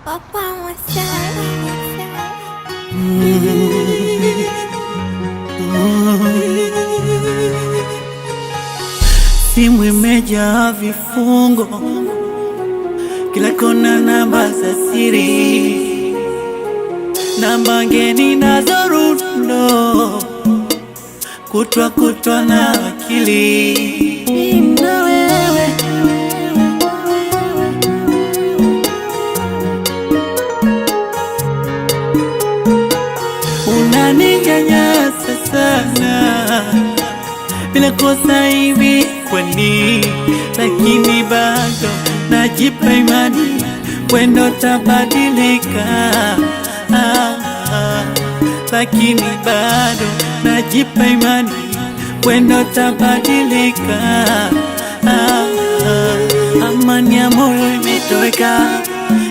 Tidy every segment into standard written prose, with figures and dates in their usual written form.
Papa Masai. Simu imejaa vifungo, kila kona namba za siri, namba ngeni nazo rundo, kutwa kutwa na akili. Mimi na wewe unaninyanyasa sana bila kosa hivi kwani, lakini bado najipa imani wendo tabadilika. Ah, ah, lakini bado najipa imani wendo tabadilika. Ah, ah, amani ya moyo imetoweka,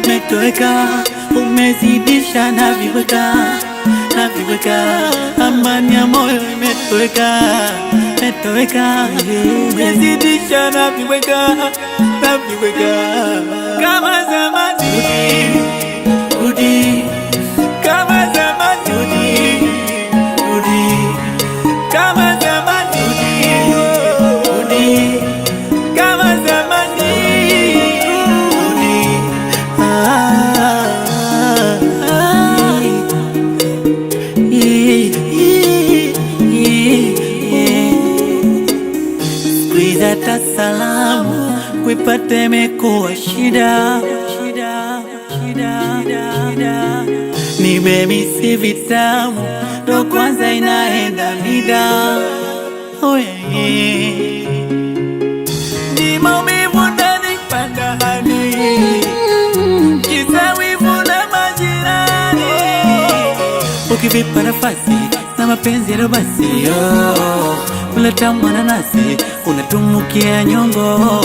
imetoweka, umezidisha na viweka na viweka, amani ya moyo imetoweka, imetoweka, umezidisha na viweka na viweka, kama zamani, rudi kama zamani, rudi rudi kama zamani, rudi kama zamani, rudi. Ah, ah, ah. Siku hizi hata salamu kuipata imekuwa shida, shida, shida, shida. Nimemisi vitamu ndo kwanza inaenda mida. Oh, yeah, yeah. Ni maumivu ndani kwa ndani, kisa wivu na majirani. Ukivipa nafasi na mapenzi yalo basi yo kuleta mwananasi unatumukia nyongo.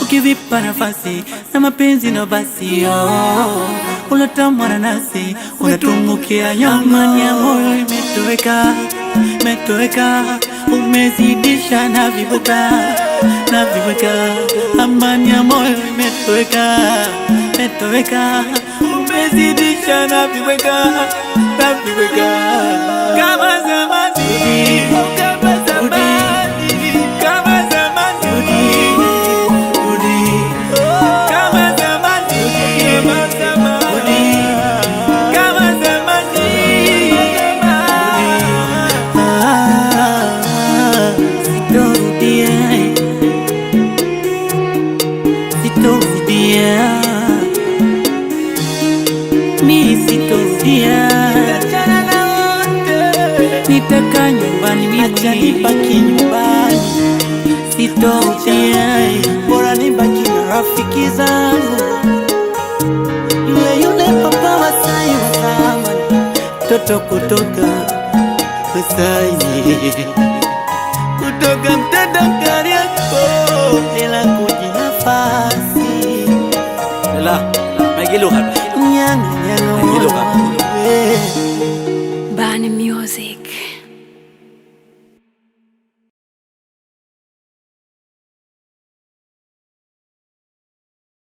Ukivipa nafasi na mapenzi no basi yo kuleta mwananasi unatumukia nyongo. Amani ya moyo imetoweka, imetoweka, umezidisha na vibuka na viweka. Amani ya moyo imetoweka, imetoweka, umezidisha na viweka na viweka, kama zamani, kama zamani, kama zamani, rudi kama zamani, kama zamani, kama zamani. Ah, sitorudia, sitorudia, mi sitorudia, nitaka nyumbani mimi, acha nibaki nyumbani, sitorudia, bora nibaki na rafiki zangu, yule yule papa Masai wa zamani, toto kutoka Masai, kutoka mtanda Kariakoo, bila kujinafasi La, Megilu hapa. nyanga nyanga Megilu hapa. wewe. Bani Music.